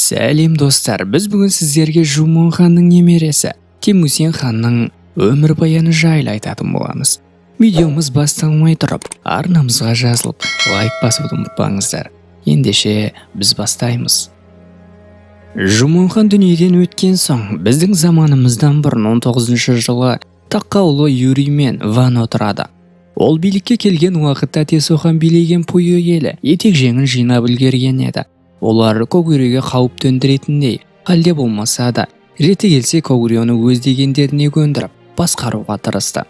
Сәлем, достар! Біз бүгін сіздерге Жумон ханның немересі Темусин ханның өмірбаяны жайлы айтатын боламыз. Видеомыз басталмай тұрып, арнамызға жазылып, лайк басуды ұмытпаңыздар. Ендеше біз бастаймыз. Жумон хан дүниеден өткен соң, біздің заманымыздан бұрын 19 жылы таққа ұлы Юрий мен Ван отырады. Ол билікке келген уақытта Тесо хан билеген Пуйо елі етек жеңін жинап үлгерген еді. Олар Когурёге қауіп төндіретіндей халде болмаса да, реті келсе, Когурёны өз дегендеріне көндіріп, басқаруға тырысты.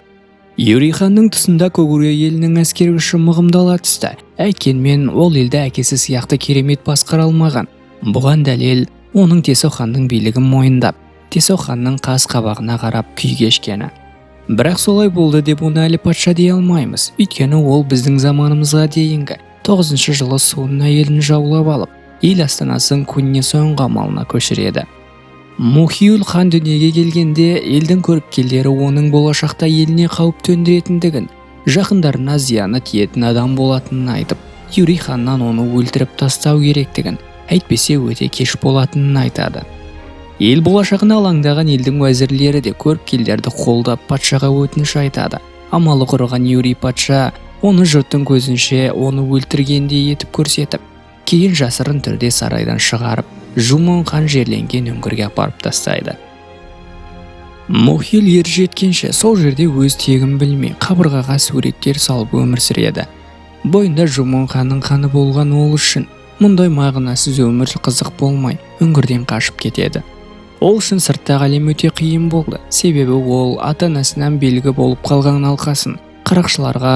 Юрий ханның тұсында Когурё елінің әскери күші мығымдала түсті. Әйткенмен ол елді әкесі сияқты керемет басқара алмаған. Бұған дәлел оның Тесо ханның билігін мойындап, Тесо ханның қас қабағына қарап күй кешкені. Бірақ солай болды деп оны әлі патша дей алмаймыз. Өйткені ол біздің заманымызға дейінгі 9 жылы Сунна елін жаулап алып, ел астанасын Куньнесон қамалына көшіреді. Мухиюл хан дүниеге келгенде, елдің көріпкелдері оның болашақта еліне қауіп төндіретіндігін, жақындарына зияны тиетін адам болатынын айтып, Юрий ханнан оны өлтіріп тастау керектігін, әйтпесе өте кеш болатынын айтады. Ел болашағына алаңдаған елдің уәзірлері де көріпкелдерді қолдап, патшаға өтініш айтады. Амалы құрыған Юрий патша оны жұрттың көзінше оны өлтіргендей етіп көрсетіп, кейін жасырын түрде сарайдан шығарып, Жумон хан жерленген үңгірге апарып тастайды. Мухил ер жеткенше сол жерде өз тегін білмей, қабырғаға суреттер салып өмір сүреді. Бойында Жумон ханның қаны болған ол үшін мұндай мағынасыз өмір қызық болмай, үңгірден қашып кетеді. Ол үшін сырттағы әлем өте қиын болды, себебі ол ата-анасынан белгі болып қалған алқасын қарақшыларға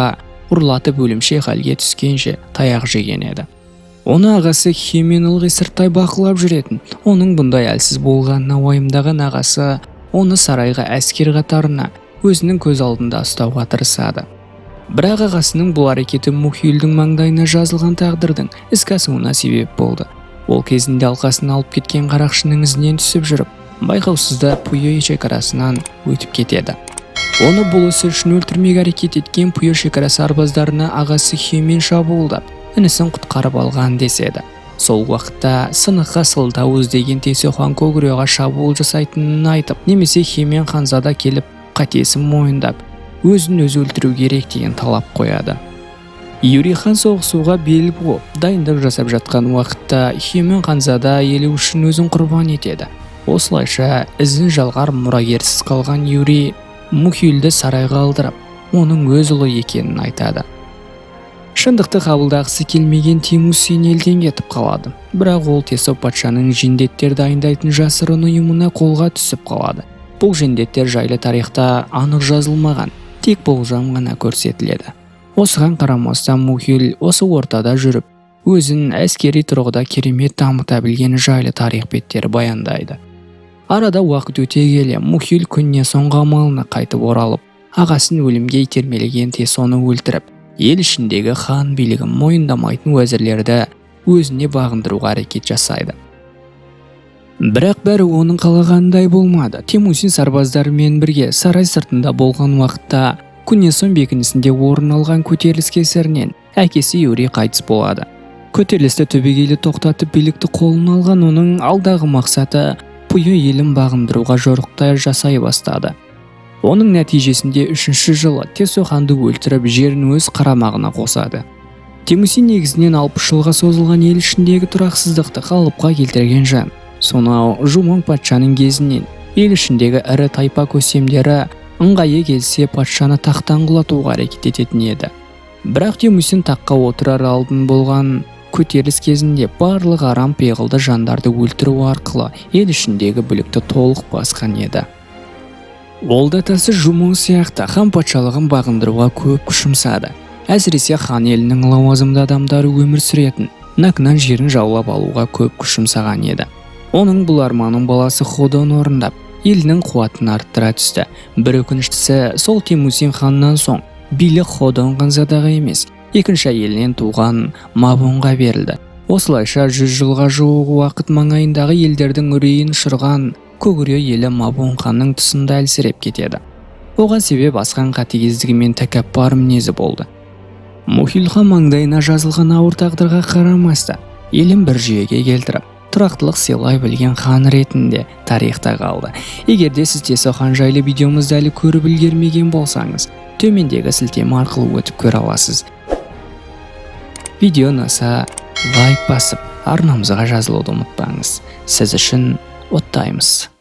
ұрлатып, өлімші халге түскенше таяқ жеген еді. Оны ағасы Хемен ылғи сырттай бақылап жүретін. Оның бұндай әлсіз болғанына уайымдаған ағасы оны сарайға әскер қатарына өзінің көз алдында ұстауға тырысады. Бірақ ағасының бұл әрекеті Мухилдің маңдайына жазылған тағдырдың іске асуына себеп болды. Ол кезінде алқасын алып кеткен қарақшының ізінен түсіп жүріп, байқаусызда Пуйо шекарасынан өтіп кетеді. Оны бұл ісі үшін өлтірмек әрекет еткен Пуйо шекара сарбаздарына ағасы Хемен шабуылдап, інісін құтқарып алған деседі. Сол уақытта сыныққа сылтау іздеген Тесо хан Когурёға шабуыл жасайтынын айтып немесе Хемен ханзада келіп, қатесін мойындап, өзін өзі өлтіру керек деген талап қояды. Юрий хан соғысуға бел буып, дайындық жасап жатқан уақытта Хемен ханзада елі үшін өзін құрбан етеді. Осылайша ізін жалғар мұрагерсіз қалған Юрий Мухилді сарайға алдырып, оның өз ұлы екенін айтады. Шындықты қабылдағысы келмеген Темусин елден кетіп қалады. Бірақ ол Тесо патшаның жендеттер дайындайтын жасырын ұйымына қолға түсіп қалады. Бұл жендеттер жайлы тарихта анық жазылмаған, тек болжам ғана көрсетіледі. Осыған қарамастан Мухил осы ортада жүріп, өзін әскери тұрғыда керемет дамыта білгені жайлы тарих беттері баяндайды. Арада уақыт өте келе Мухил Күннесон қамалына қайтып оралып, ағасын өлімге итермелеген Тесоны өлтіріп, ел ішіндегі хан билігін мойындамайтын уәзірлерді өзіне бағындыруға әрекет жасайды. Бірақ бәрі оның қалағанындай болмады. Темусин сарбаздарымен бірге сарай сыртында болған уақытта Кунесон бекінісінде орын алған көтеріліс кесірінен әкесі Юрий қайтыс болады. Көтерілісті түбегейлі тоқтатып, билікті қолына алған оның алдағы мақсаты Пуйо елін бағындыруға жорықтар жасай бастады. Оның нәтижесінде үшінші жылы Тесо ханды өлтіріп, жерін өз қарамағына қосады. Темусин негізінен 60 жылға созылған ел ішіндегі тұрақсыздықты қалыпқа келтірген жан. Сонау Жумон патшаның кезінен ел ішіндегі ірі тайпа көсемдері ыңғайы келсе, патшаны тақтан құлатуға әрекет ететін еді. Бірақ Темусин таққа отырар алдын болған көтеріліс кезінде барлық арам пиғылды жандарды өлтіру арқылы ел ішіндегі бүлікті толық басқан еді. Ол да атасы Жумон сияқты хан патшалығын бағындыруға көп күш жұмсады. Әсіресе хан елінің лауазымды адамдары өмір сүретін Накнан жерін жаулап алуға көп күш жұмсаған еді. Оның бұл арманын баласы Ходон орындап, елінің қуатын арттыра түсті. Бір өкініштісі, сол Темусин ханнан соң билік Ходон ханзадаға емес, екінші әйелінен туған Мабонға берілді. Осылайша 100 жылға жуық уақыт маңайындағы елдердің үрейін ұшырған Когурё елі Мабон ханның тұсында әлсіреп кетеді. Оған себеп асқан қатыгездігі мен тәкаппар мінезі болды. Мухил хан маңдайына жазылған ауыр тағдырға қарамастан, елін бір жүйеге келтіріп, Тұрақтылық сыйлай білген хан ретінде тарихта қалды. Егер де сіз Тесо хан жайлы видеомызды әлі көріп үлгермеген болсаңыз, төмендегі сілтеме арқылы өтіп көре аласыз. Видео ұнаса, лайк басып, арнамызға жазылуды ұмытпаңыз. Сіз үшін оттаймыз.